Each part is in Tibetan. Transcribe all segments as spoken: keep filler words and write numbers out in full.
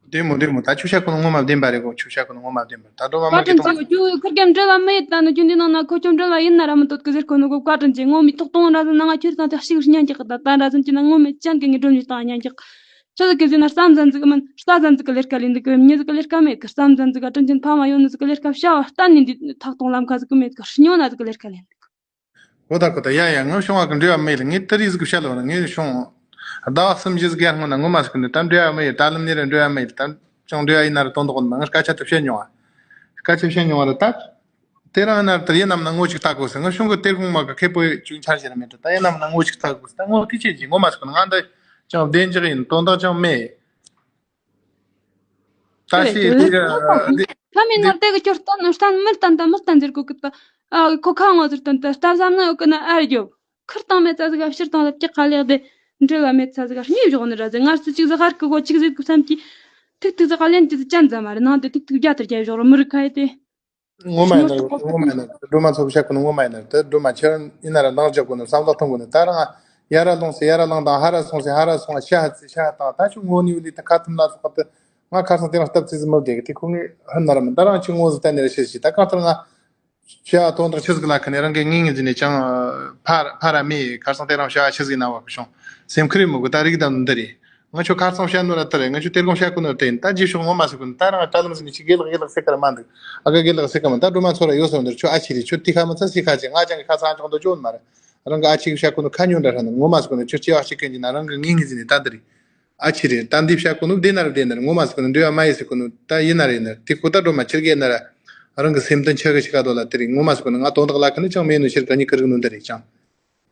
བདེ་མོ་བདེ་མོ། ད་ཆུ་ཤ་ཁོ་ན་ངོ་མ་བདེན་པ་རེད་གོ། ཆུ་ཤ་ཁོ་ན་ངོ་མ་བདེན་པ་རེད། ད་འགྲོ་བ་མ་བཀའ་དྲིན་ཆེ་གི་ཁྱོད་ཁུར་གེམ་འབྲེལ་བ་མེད། ད་ནི་ཁྱོད་འདི་ནང་ན་ཁོ་ཁྱོད་འབྲེལ་བ་ཡིན་ན་ར་མི་འདོད་གི་ཟེར་ཁོ་ནི་གོ། བཀའ་དྲིན་ཆེ། ངོ་མི་ཐོག་གཏོང་ར་ཟིན་ན་ང་ཁྱོད་དང་ཐག་ཞིག་ཉན་ཀྱག་ད་ད་ར་ཟིན་གྱི་ན་ངོ་མི་ཅན་གི་ངའི་སྒྲོན་ཞིག་དང་ཉན་ཀྱག་ཆི་ཟིག་གི་ཟིན་ན་བསམ་ཟན་ཟིག་མིན་རྩ་ཟན་ཟིག་གི་ལས་ཀ་ལས་འདུག་གི། མྱི་ཟིག་གི་ལས་ཀ་མེད་གི། བསམ་ཟན་ཟིག་ག་དྲིན་ཆེན་ཕ་མ་ཡོད་ནི་ཟིག་གི་ལས་ཀ་བྱ་བ་གཏན་ནས་འདི་ཐག་གཏོང་ལམ་ཁ་ཟིག་གི་མེད་གི། སྨྱོ་ན་ཟིག་གི་ལས་ཀ་ལས་འདུག་ཁོ་ཐག་ཁོ་ཐག་ཡ་ཡ། ངའི་བྱུང་བ་གི་འབྲེལ་བ་མེད་ལ། ངས་དེ་རིགས་ཟིག་བཤད་ལ་བ་ན་ངའི་བྱུང་ཟླ་བ་གསུམ་བཞི་ཟིག་ཡར་སྔོན་ན་ངོ་མ་ཟིག་གི་ནི་ད་འབྲེལ་བ་མེད་ཡ། ད་ལམ་ནས་ར་འབྲེལ་བ་མེད་ཡ། ད་ཅང་འབྲེལ་བ་ཡིན་ན་ར་དོན་དག་ནི་ང་སྐད་ཆ་དེ་བཤད་མྱོང་བ། སྐད་ཆ་བཤད་མྱོང་བ་ར་ད། དེ་རང་ཡིན་ན་ར་ད་ཡིན་ནམ་ན་ངོ་ཅིག་ལྟ་དགོས་ཟེར། ངའི་བྱུང་གི་དེ་དགོང་མ་གི་ཁེ་པོ་ཅུང་ཆར་ཞེ་ར་མེད། ད་ཡིན་ནམ་ན་ངོ་ཅིག་ལྟ་དགོས་ཟེར། ད་ངོ་དེ་ཅི་ཅི་ངོ་མ་ཟིག་གི་ནི་ང་འདི་ཅང་བདེ་འཇགས་ཡིན། དོན་དག་ཅང་མེད། ད་ཤེས་དེ་ག་དེ་ཁ་མིན་ན་དེ་གི་ཁྱོད་སྟན་སྟན་མི་སྟན་ད་མི་སྟན་ཟེར་གོ་གི་ད། ཨ་ཁོ་ཁ་ངོ་ཟེར་སྟན་ད་སྟན་བསམ་ན་ཡོད་གི་ན་ཨ་རྒྱོབ། ཁུར་དང་མེད་ཚ་ཟིག་ཕྱིར་དང་ལབ་ཀྱི་ཁ་ལེགས་དེ་འབྲེལ་བ་མེད་ཚ་ཟིག་གཉིས་བཞག་ནི་ར་ཟེར། ངར་སུ་གཅིག་ཟིག་ཧར་གི་གོ་གཅིག་ཟིག་གི་བསམ་གྱི་ཐིག་ཐིག་ཟིག་ག་ལེན་གྱི་ཟིག་ཅན་ཙམ་མ་རེད། ནང་དེ་ཐིག་ཐིག་བརྒྱ་དེར་རྒྱབ་བཞག་རོ་མི་རིགས་ཁ་ཡེ་དེ། ངོ་མ་ཡིན་ན་ངོ་མ་ཡིན་ན་སྒྲོལ་མ་ཚོ་བཤད་གོ་ནི་ངོ་མ་ཡིན་ན་དེ་སྒྲོལ་མ་ཁྱེད་ཡིན་ན་ར་འདང་རྒྱག་གོ་ནི་བསམ་བློ་གཏོང་གོ་ནི། ད་རང་ཡ་ར་ལོང་སེ་ཡ་ར་ལང་དང་ཧ་ར་སོང་སེ་ཧ་ར་སོང་ཤ་ཧ་ཚི་ཤ་ཧ་དང་ད་ཆུ་ངོ་ནི་ལི་ད་ཁ་ཐུམ་ལ་སོགས་པ་དེ་ང་ཁ་སང་དེ་རང་སྟབས་ཚིག་ཟིག་མི་བདེ་གི་དེ་ཁོ་ངའི་ཧ་ན་ར་མི་ད་རང་ཆུ་ངོ་ཟིག་བསྟན་ནི་ར་ཤེས་ཤི། ད་གང་ལྟར་ང་བྱ་བ་དོན་དག་ཆི་ཟིག་ལ་ཁ་ནས་རང་གི་ངེས་ངེས་ཟིན་ནས་ཅང་ཕ་ཕ་ར་མེད། ཁ་སང་དེ་རང་བྱ་བ་ཆི་ཟིག་ན་བ་གི་བྱུང་སེམས་ཁུར་མོ་གི་ད་རིག་དང་འདི་རེད། ང་ཆོ་ཁ་སང་བཤད་ནོ་ར་ལྟར་ང་ཆོ་དེ་དགོང་བཤད་གོ་ནོ་དེ་ཡིན། ད་རྗེས་ཕྱོགས་ངོ་མ་ཟེར་གོ་ནོ་ད་རང་དྲ་ལམ་ཟིན་ནས་ཅི་དགེ་ལགས་དགེ་ལགས་ཟེར་གར་མ་འདུག་ཨ་ག་དགེ་ལགས་ཟེར་ག་མ་ད་སྒྲོལ་མ་ཚོ་ར་ཡོད་སོང་འདིར་ཆོ་ཨ་ཆི་རེད། ཆོ་དེ་ཁ་མ་ཚ་སི་ཁ་ཅེ་ང་ཅང་གི་ཁ་ཚ་ཅང་དོ་ཅོ་མ་རེད། རང་གི་ཨ་ཆི་གི་བཤད་གོ་ནོ་ཁ་ཉོན་འདྲ་ཧྲ་ནི་ངོ་མ་ཟེར་གོ་ནོ་ཆོ་ཅི་ཨ་ཆི་གན་གྱི་ན་རང་གི་ངེས་ངེས་ཟིན་ནས་ད་འདི་རེད། ཨ་ཆི་རེད། ད་འདི་བཤད་གོ་ནོ་བདེ་ན་ར་བདེ་ན་ར་ངོ་མ་ཟེར་གོ་ནོ་འདྲེ་བ་མ་ཡེ་ཟེར་གོ་ནོ་ད་ཡིན་ན་རེད་ན་དེ་ཁོ་ད་སྒྲོལ་མ་ཆི་གེ་ན་ར་རང་གི་སེམས་དོན་ཆི་གི་ཤི་ཁ་དོ་ལ་དེ་རེད། ངོ་མ་ཟེར་གོ་ནོ་ང་དོན་དག་ལ་ཁ་ནི་ཅང་མེད་ནོ་ཕྱིར་ག་ཉི་ཁི་རིག་ནོ་འདི་རེད་ཅང་།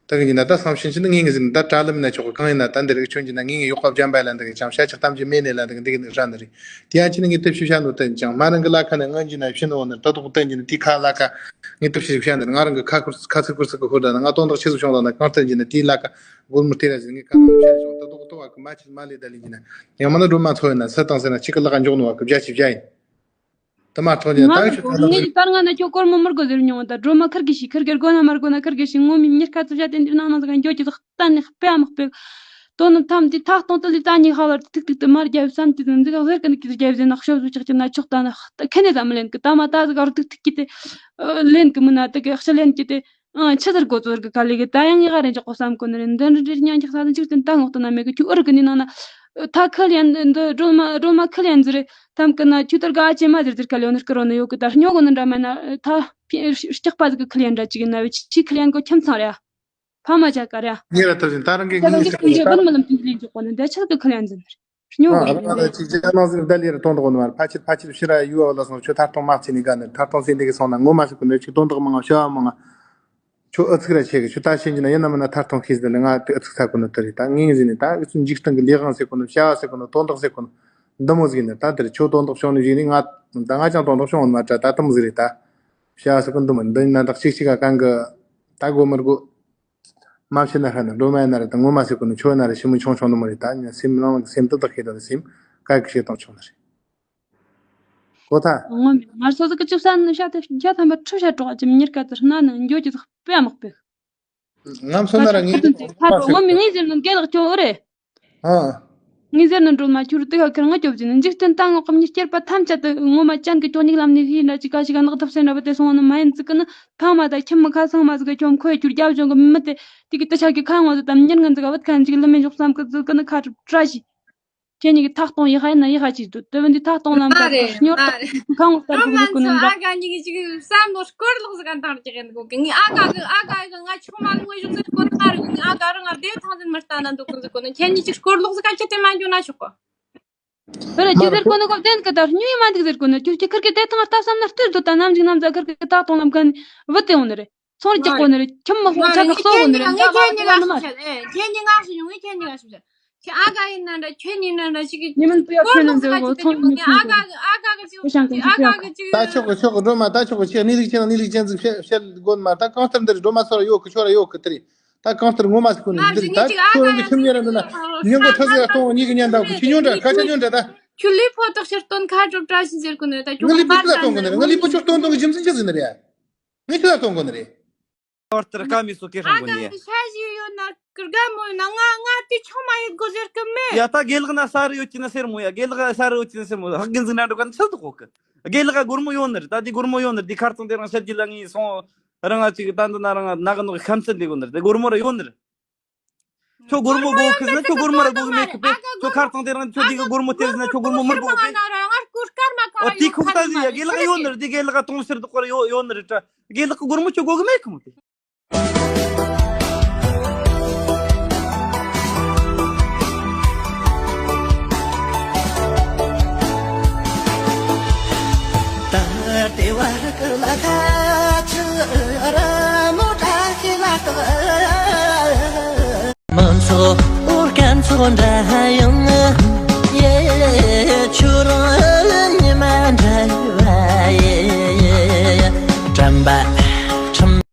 ད་གི་ཡིན་ན་ད་བསམ་ཤེས་ཅི་ན་ངེས་ངེས་ཟིན་ད་དྲ་ལམ་ན་ཆོག་གི་གང་ཡིན་ན་ད་འདི་རིག་ཆོན་གྱི་ན་ངེས་ངེས་ཡོག་པ་འཇམ་པ་ལ་འདི་གི་ཅང་བཤད་ཆག་གཏམ་གྱི་མེད་ནས་ལ་འདི་གི་འདི་གི་ནི་ར་འདི་རེད། དེ་ཡང་ཅི་ན་ངས་དེབ་ཞིག་བཤད་ནོ་བསྟན་ཅང་མ་རང་གི་ལ་ཁ་ནས་ངན་གྱི་ན་ཕྱི་ནོ་ནི་ད་དོག་བསྟན་གྱི་ནི་དེ་ཁ་ལ་ཁ་ངས་དེབ་ཞིག་བཤད་ནི་ང་རང་གི་ཁ་ཁུར་ཁ་ཚིག་ཁུར་ཚིག་གི་ཧུར་ད་ན་ང་དོན་དག་ཆེ་སུ་བྱུང་ལ་ན་གང་བསྟན་གྱི་ནི་དེ་ལ་ཁ་སྒོར་མོ་སྟེར་ར་ཟིན་ངས་ཁ་ནང་བཤད་བྱུང་ད་དོག་དོག་བ་གི་མ་ཆི་མ་ལས་ད་ལིན་གྱི་ན་ཡང་མ་ན་སྒྲོལ་མ་ཚོ་ཡིན་ན་སི་དང་ཟེར་ན་གཅིག་གི་ལག་འཇོག་ནོ་བ་གི་བརྒྱ་ཆི་བརྒྱ་ཡིན། དེ་མ་ཐོག་ཉན་ད་ང་ཆོ་ད་ལ་ངས་ད་ང་ན་ཁྱོད་སྒོར་མོ་མི་དགོས་ཟེར་མྱོང་བ། ད་སྒྲོལ་མ་ཁུར་གི་ཤི་ཁུར་གི་དགོས་ན་མ་དགོས་ན་ཁུར་གི་ཤི། ངོ་མི་མྱི་སྐད་ཚུར་བྱ་དེ་འདི་ནང་ན་ཟ་ག་འགྱོ་གི་ཟག་གཏན་ནས་སྤེ་མ་སྤེ། དོ་ནི་ཐམ་དེ་ཐག་གཏོང་དུ་ལི་ད་ཉི་ཧ་ལར་ཐིག་ཐིག་ཏུ་མར་རྒྱབ་བསམ་དུས་དུ་འཛི་ག་ཟེར་གི་ནི་གི་རྒྱབ་ཟེར་ན་ཤོབ་ཟུ་ཆག་ཅི་ན་ཆོག་ད་ན་ཁེ་ནས་ད་མི་ལེན་གི་ད་མ་ད་ཟི་ག་རུ་ཐིག་ཐིག་གི་དེ་ལེན་གི་མི་ན་དེ་གི་ཤི་ལེན་གི་དེ་ཆི་ཟེར་གོ་ཚོར་གི་ག་ལི་གི་ད་ཡང་ངེ་ག་རེ་འཇོག་གོ་བསམ་གོ་ནི་རེད། འདི་འདྲ་འདྲ་ཉན་ཆག་ས་འཇིག་རྟེན་ད་ངོག་ཏུ་ན་མེད་གི་ཁྱོད་ཨུ་རུ་གི་ནི་ནང་ན་ཐ་ཁི་ལེན་འདི་སྒྲོལ་མ་སྒྲོལ་མ་ཁི་ལེན་ཟི་རེད། ཐམ་ཀི་ན་ཁྱོད་ལྟར་ག་ཨ་ཅེ་མ་ཟེར་ཟེར་ག་ལེ་ནི་སྐུ་རོ་ནི་ཡོད་གི་ད་སྨྱོ་གོ་ནི་འདྲ་མེད་ན་ཐ་སྐྱག་པ་ཟིག་གི་ཁི་ལེན་འདྲ་ཅིག་ཡིན་ན་བའི་ཆི་ཁི་ལེན་གོ་ཁྱིམ་ཚང་རེད། ཕ་མ་ཅག་ག་རེད། ངེད་ལ་ཐུབ་ཟིན་ད་རང་གི་ད་ངེད་རང་གི་ཁྱིམ་གྱི་བུ་མི་ལམ་དུ་ལེན་འཇོག་གོ་ནི་འདྲ་ཆག་གི་ཁི་ལེན་ཟིན་ནི་རེད། སྨྱོ་གོ་ནི་རེད། ཅིག་ཅག་ནང་ཟིག་བརྡ་ལེ་ར་གཏོང་དགོ་ནི་མ་རེད། ཕ་ཕྱིར་ཕ་ཕྱིར་ཕྱིར་ར་ཡུ་བ་ལ་སོང་ཁྱོད་ཐར་གཏོང་མ་བྱེད་ནི་ག་ནི་ཐར་གཏོང་ཟིན་འདི་གི་སོང་ན་ངོ་མ་ཤི་གི་ནི་ཅིག་དོན་དག་མང་ང་བྱ་བ་མང་ང་། ཁྱོད་ཨུ་ཚུགས་ར་ཆེ་གི་ཁྱོད་ད་ཤེས་ཀྱི་ན་ཡིན་ན་མིན་ན་ཐར་གཏོང་ཁེས་འདི་ལ་ང་དེ་ཨུ་ཚུགས་ཚ་གོ་ནི་དེ་རེད། ད་ངེས་ངེས་ཟིན་ནི་ད་ཨུ་ཚུགས་འཇིག་རྟེན་གི་ལས་དབང་ཟེར་གོ་ནི་བྱ་བ་ཟེར་གོ་ནི་དོན་དག་ཟེར་གོ་ནི་འདི་མོ་ཟིག་ཡིན་ནི་ད་དེར་ཁྱོད་དོན་དག་བྱུང་ནི་ཟིག་ནི་ང་ད་ང་ཅང་དོན་དག་བྱུང་ཡོད་མ་དྲ་ད་དེ་མོ་ཟིག་རེད། ད་བྱ་བ་ཟེར་གོ་འདི་མོ་འདི་ཡིན་ན་ད་གཅིག་གཅིག་ག་གང་གི་ད་དགོས་མི་དགོས། མ་བྱས་ན་ཧྲ་ན་སྒྲོལ་མ་ཡིན་ན་རེད། ད་ངོ་མ་ཟེར་གོ་ནི་ཆོས་ཡིན་ན་རེད། ཞི་མོ་ཆུང་ཆུང་ནི་མོ་རེད། ད་ཡིན་ན་སེམས་ནང་གི་སེམས་དུ་དག་ཤེས་དང་སེམས་ག་གི་ཤེས་དང་ཆུང་ནི་རེད། གོ་ཐལ། ངོ་མ་ང་ཚོ་ཟིག་གི་ཅིག་ས་ནི་ཤ་དེ་བརྒྱ་ཐམ་པ་ཁྲི་ཤ་གྲོགས་ཅིག་མྱུར་སྐད་དུ་སྣ་ནི་འགྱོ་གི་ཟིག་པེ་མག་པེ། ང་ཚོ་ན་ར་ངེས་ཁ་ཁྲོ་ངོ་མི་ངེས་ཟེར་ནི་དགེ་ལགས་ཁྱོད་ཨོ་རེད། ཨ། ངེས་ཟེར་ནི་སྒྲོལ་མ་ཁྱོད་རུ་དེ་ག་ཁེར་ང་སྐྱོབ་ཀྱི་ནི་འཇིག་རྟེན་ད་ངོ་གམ་ཉི་སྐྱེར་པ་ཐམས་ཅད་དུ་ངོ་མ་ཅན་གི་ཁྱོད་ཉིག་ལམ་ནས་ཤེས་འདྲ་ཅིག་ག་ཞིག་ག་ནག་ཐབས་སེ་འདྲ་བ་དེ་སོང་ནི་མ་ཡིན་ཟིག་གི་ནི་ཕ་མ་དང་ཁྱིམ་མི་ཁ་ཚང་མ་ཟིག་གི་ཁྱོད་ཁོའི་ཁྱོད་རྒྱབ་ལྗོངས་གི་མི་དེ་དེ་གི་དེ་ཆ་གི་ཁ་ངོ་ཟིག་དམ་ཉེར་ངན་ཟིག་ག་བུད་ཁ་འཇིག་ལི་མི་འཇོག་བསམ་གི་ཟིག་གི་ནི་ཁ་བཀྲ་ཤིས། ཁྱེད་གཉིས་ཀྱི་ཐག་གཏོང་ཡི་ཧ་ཡིན་ན་ཡི་ཧ་ཅིག་འདུག་དེ་བས་འདི་ཐག་གཏོང་ལམ་མ་ཁ་རེད་སྙོར་མ་རེད། ཁ་ངོ་ལྟར་སྒྲོལ་མ་གི་ཚོ་ནི་འདྲ། ཨ་ག་གཉིས་ཀྱི་ཅིག་བསམ་བློ་སྐོར་ལོག་ཟིག་ག་འདང་རྒྱག་གི་འདུག་གི། ངའི་ཨ་ག་གི་ཨ་ག་གི་ང་ཆུང་མ་ལ་ངོས་ཞོག་ཟེར་གོ་ནི་ང་རེད། ངའི་ཨ་ག་རང་ང་བདེ་ཐང་ཟིན་མི་ལྟ་ན་འདུག་གི་ཟེར་གོ་ནི། ཁྱེད་གཉིས་ཅིག་སྐོར་ལོག་ཟིག་ག་ཁྱེད་དེ་མ་འགྱོ་ན་ཆོག་གི། ཧུ་རེ་ཅི་ཟེར་གོ་ནི་གོ་བདེན་གི་ད་སྙུང་ཡི་མ་འདུག་ཟེར་གོ་ནི། ཁྱོད་ཀྱི་ཁུར་གི་བདེ་ཐང་ལྟ་བསམ་ན་ལྟོས་དོ། ད་ནམ་ཞིག་ནམ་ཟ་ཁུར་གི་ཐག་གཏོང་ལམ་ཁ་ནི་བུད་དེ་འོང་ནི་རེད། ཚོང་རྒྱག་གོ་ནི་རེད། ཁྱིམ་མི་ཧོ་ཆ་ག་གསོ་གོ་ནི་རེད། ངས་ཁྱེད་གཉིས་ཀ་ཞིག་ངས་ཁྱེད་གཉིས་ཀ་ཞིག་ཁྱེད་ཨ་ག་ཡིན་ན་འདྲ་ཁྱེད་གཉིས་ན་འདྲ་ཞིག་གི་ཉི་མ་འདི་ཡ་ཁྱོད་ནི་འདི་གོ་ཚོང་ཉི་ཁྱེད་ཨ་ག་གི་ཨ་ག་གི་ཅིག་ཨ་ག་གི་ཅིག་ད་ཆོག་གི་ཆོག་གི་སྒྲོལ་མ་ད་ཆོག་གི་ཆེ་གནས་ལུགས་ཆེ་ན་གནས་ལུགས་ཅན་ཟིག་བཤད་བཤད་དགོ་ནི་མ། ད་གང་ལྟར་འདི་རེད། སྒྲོལ་མ་ཚོ་ར་ཡོད་གི་ཆོ་ར་ཡོད་གི་དེ་རེད། ད་གང་ལྟར་ངོ་མ་ཟིག་གོ་ནི་འདི་རེད། ད་ཁྱོད་རང་གི་ཁྱིམ་ཉེ་ར་འདི་ན་ཉིན་གོ་ཁྲ་ཟིག་གཏོང་ཉིན་གི་ཉན་ད་གི་ཁྱི་ཉོན་འདྲ་ཁ་ཆ་ཉོན་འདྲ་ད། ཁྱོད་ལུས་ཕོ་ཐག་ཕྱིར་སྟོན་ཁ་གྲུབ་བཀྲ་ཤིས་ཟེར་གོ་ནི་ད་ཁྱོད་ང་ལུས་པོ་ཅི་ལ་གཏོང་གོ་ནི་རེད། ང་ལུས་པོ་ཆོག་སྟོན་གཏོང་གི་རྒྱུ་མཚན་ཅི་ཟིག་ནི་རེད། ངས་ཅི་ལ་གཏོང་གོ་ནི་རེད། ཨོ་ལྟར་ཀ་མི་སུ་སྐད་ཧྲང་གོ་ནི། ཨ་ག་གི་ཤ་ཞིག་ཡོད་ན། ཀི་དགའ་མོ་ཡིན་ན་ང་ང་དེ་ཆུང་མ་ཡིན་དགོས་ཟེར་གི་མེད། ཡ་ད་དགེ་ལགས་ན་ས་རུ་ཡོད་ཀྱི་ན་ཟེར་མོ་ཡ། དགེ་ལགས་ས་རུ་ཡོད་ཀྱི་ན་ཟེར་མོ། ཧ་གིན་ཟིག་ན་འགྲོ་ག་ན་ཚུལ་དུ་གོ་གི། དགེ་ལགས་སྒོར་མོ་ཡོད་ནི་རེད། ད་དེ་སྒོར་མོ་ཡོད་ནི་རེད། དེ་ཁར་ཚང་དེ་རང་ཤར་གྱི་ལ་ངས་སོང་། རང་ང་ཅིག་ད་འདི་ན་རང་ང་ནག་ནོག་ཁམས་ཚན་དེ་གོ་ནི་རེད། དེ་སྒོར་མོ་ར་ཡོད་ནི་རེད། ཁྱོད་སྒོར་མོ་དགོས་ཁི་ཟེར་ན་ཁྱོད་སྒོར་མོ་ར་དགོས་གི་མེད་གི་པས། ཁྱོད་ཁར་ཚང་དེ་རང་ཁྱོད་དེ་གི་སྒོར་མོ་སྟེར་ཟེར་ན་ཁྱོད་སྒོར་མོ་མི་དགོས་པས། ཨོ་དེ་ཁུག་ད་ཟིག་ཡ། དགེ་ལགས་ཡོད་ནི་རེད། དེ་དགེ་ལགས་ག་དུང་ཕྱུར་དག་པར་ཡོད་ཡོད་ནི་རེད། དྲ་དགེ་ལགས་གི་སྒོར་མོ་ཁྱོད་དགོས་གི་མེད་གི་མོ་དེ།